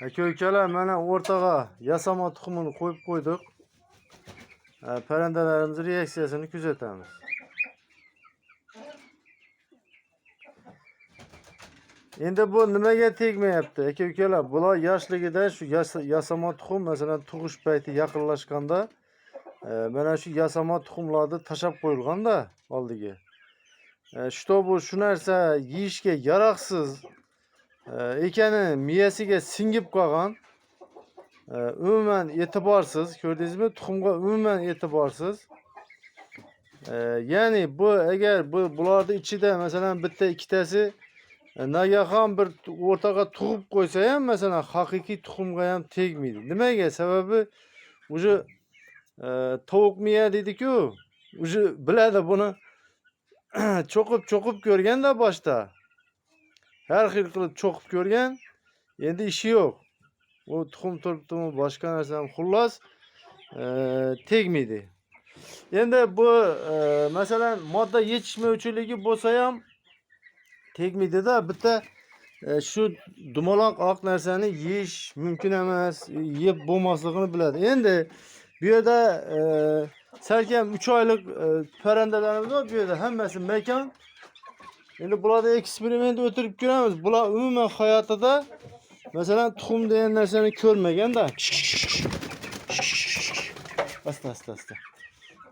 Aka ukalar, mana o'rtaga yasama tuxumini qo'yib qo'ydik. Parrandalarimiz reaksiyasini kuzatamiz. Endi bu nimaga tegmayapti aka ukalar? Bular yoshligida shu yasama tuxum, masalan, tug'ish payti yaqinlashganda mana shu yasama tuxumlarni tashlab qo'yilganda oldiga. Что bu shu narsa yeyishga yaroqsiz ekani miyasiga singib qolgan. Umuman e'tiborsiz, ko'rdingizmi? Tuxumga umuman e'tiborsiz. Ya'ni bu agar bu bularni ichida masalan bitta ikkitasi nagahon bir o'rtaga tug'ib qo'ysa ham, masalan, haqiqiy tuxumga ham tegmaydi. Nimaga? Sababi уже tovuq miya deydi-ku, уже biladi buni cho'qib-cho'qib ko'rganda boshda. Har xil qilib cho'qib ko'rgan, endi ishi yo'q. U tuxum turibdimi, boshqa narsami, xullas, tegmaydi. Endi bu masalan modda yetishmovchiligi bo'lsa ham tegmaydi-da, bitta shu dumaloq oq narsani yeyish mumkin emas, yeb bo'lmasligini biladi. Endi bu yerda salkam 3 oylik parrandalarimiz bor, bu yerda hammasi makon. Endi bularda eksperiment o'tirib ko'ramiz. Bular umuman hayotida masalan tuxum degan narsani ko'rmaganda. Asta asta asta.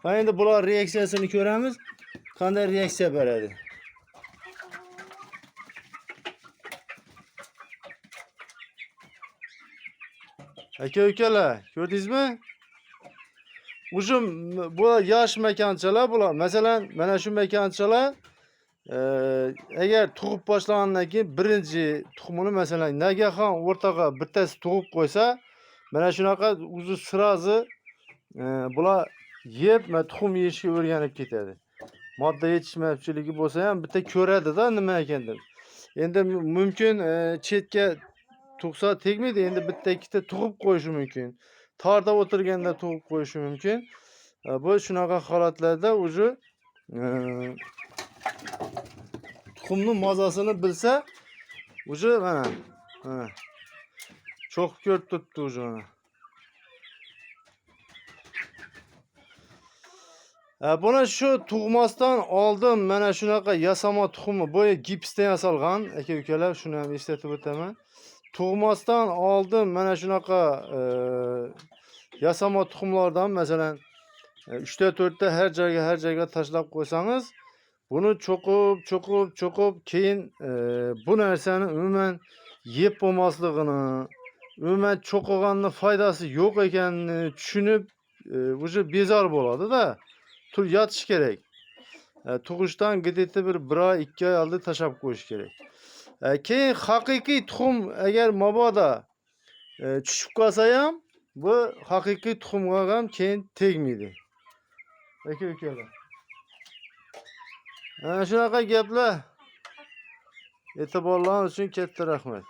Ha, endi bular reaksiyasini ko'ramiz. Qanday reaksiya beradi. Aka ukalar, ko'rdingizmi? Уже bu yosh makonchalar bular. Masalan, mana shu makonchalar agar tug'ib boshlagandan keyin birinchi tuxumini masalan nagahon o'rtaga bittasi tug'ib qo'ysa, mana shunaqa o'zi sirazi bular yeb tuxum yeyishga o'rganib ketadi. Modda yetishmovchiligi bo'lsa ham bitta ko'radida nima ekan deb. Endi mumkin chetga tug'sa tegmaydi, endi bitta ikkita tug'ib qo'yishi mumkin. Torda o'tirganda tug'ib qo'yishi mumkin. Bu shunaqa holatlarda уже tuxumning mazasini bilsa, уже mana mana cho'qib ko'rib turibdi уже mana. Buni shu tug'masdan oldin mana shunaqa yasama tuxumi, bu gipsdan yasalgan aka ukalar, shuni ham eslatib o'taman. Tug'masdan oldin mana shunaqa yasama tuxumlardan masalan 3 ta 4 ta har joyga har joyga tashlab qo'ysangiz, buni cho'qib cho'qib cho'qib keyin bu narsani umuman yeb bo'lmasligini, umuman cho'qiganni foydasi yo'q ekanini tushunib, уже bezor bo'ladi-da. Tur yatish kerak. Tug'ishdan где-то bir oy, 2 oy oldin tashlab qo'yish kerak. Keyin haqiqiy tuxum agar mabodo tushib qolsa ham, bu haqiqiy tuxumga ham keyin tegmaydi. Aka ukalar. Ana shunaqa gaplar. E'tiborlaringiz uchun katta rahmat.